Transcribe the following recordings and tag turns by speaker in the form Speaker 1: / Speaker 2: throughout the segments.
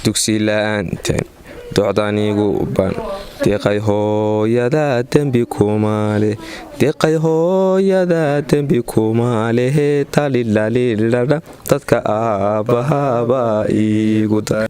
Speaker 1: Dugsi la'aanteen docdanigu ban, deeqay hooyada dembi kumale, deeqay hooyada dembi kumalehe, talilaliladha dadka aabbahabaa iigu dar.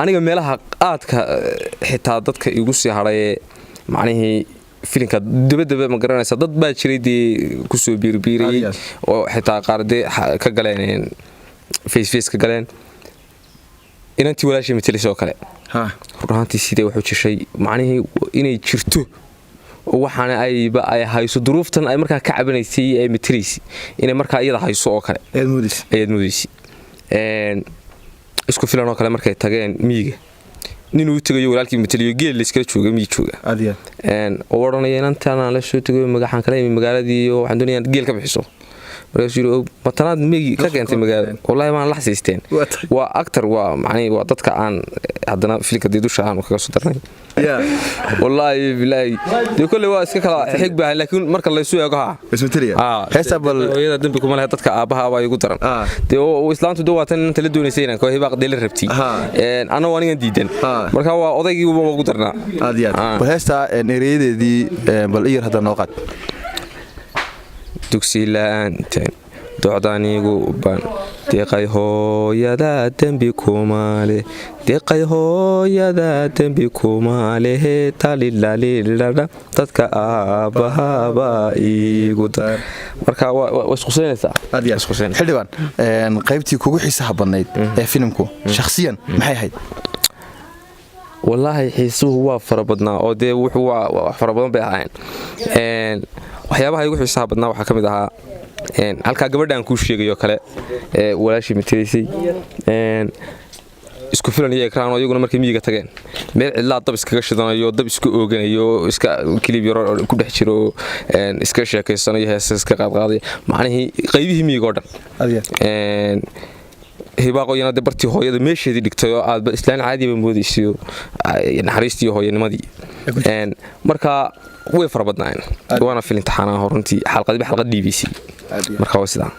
Speaker 1: Aniga meelaha aadka xitaa dadka igu sii hadhayee, macnihii filinka dabadaba, ma garanaysa, dad baa jiray dee kusoo biirbiirayey oo xitaa qaar dee ka galeen face ka galeen. Inantii walaashii matelis oo kale, run ahaantii sidee waxu jishay, macnihii inay jirto waxaana ayba ay hayso duruuftan ay markaa ka cabanaysay ay matelaysay, inay markaa iyada hayso oo kale ayaad moodaysa. Isku filan oo kale, markay tageen miyiga, nin uu tegayo walaalkii mateliyo, geel layskala jooga, miyi jooga, oo odhanaya: "Inantaan la soo tegayo, magaxaan kala imi magaaladii oo waxaan doonaya geel ka bixiso." Markaasuu yidhi: "Matanaad migi ka keentay magaalada? Wallaahi maan lax siisteen." Waa actor, waa macnihi waa dadka aan haddana filinka dee dusha aanu kaga soo darnay. Wallaahi bilaahi, dee kolley waa iska kala xig baahan, laakiin marka laysu eego, ha, hooyada dembi kuma lehe, dadka aabbaha baa igu daran. Dee islaantu de waa tan inanta la doonaysay inaan hibaaq dee la rabtay, annagu anigan diidan, marka waa odaygii waa ugu darnaa.
Speaker 2: Bal heestaa ereyadeedii bal iyar hadda noo qaad.
Speaker 1: Dugsi la'aanteen docdanigu ban, deeqay hooyada dembi kumale, deeqay hooyada dembi kumalehe, talilaliladha dadka aabbahabaa iigu dar. Marka waa isqusaynaysaa.
Speaker 2: Xildhibaan, qaybtii kugu xiisaha badnayd ee filimku shakhsiyan maxay ahayd?
Speaker 1: Wallaahi xiisuhu waa fara badnaa oo dee wuxuu waa wax fara badan bay ahaayeen. Waxyaabaha igu xiisaha badnaa waxaa ka mid ahaa halkaa gabadhaan kuu sheegayo kale ee walaashii matelaysay, isku filan iyo Ekraan, oo iyaguna markay miyiga tageen meel cidlaa dab iskaga shidanayo, dab isku ooganayo, iska kilib yaro ku dhex jiro, iska sheekaysanayo, heesa iska qaadqaaday, macnihii qaybihii miyiga oo dhan. Hibaaqoyana de bartii hooyada meesheedii dhigtay oo aadba islaan caadiba moodaysiyo, naxariistii hooyanimadii. Marka way fara badnaayeen, waana filin taxaanaha runtii, xalqadiba xalqad dhiibaysay. Marka waa sidaa.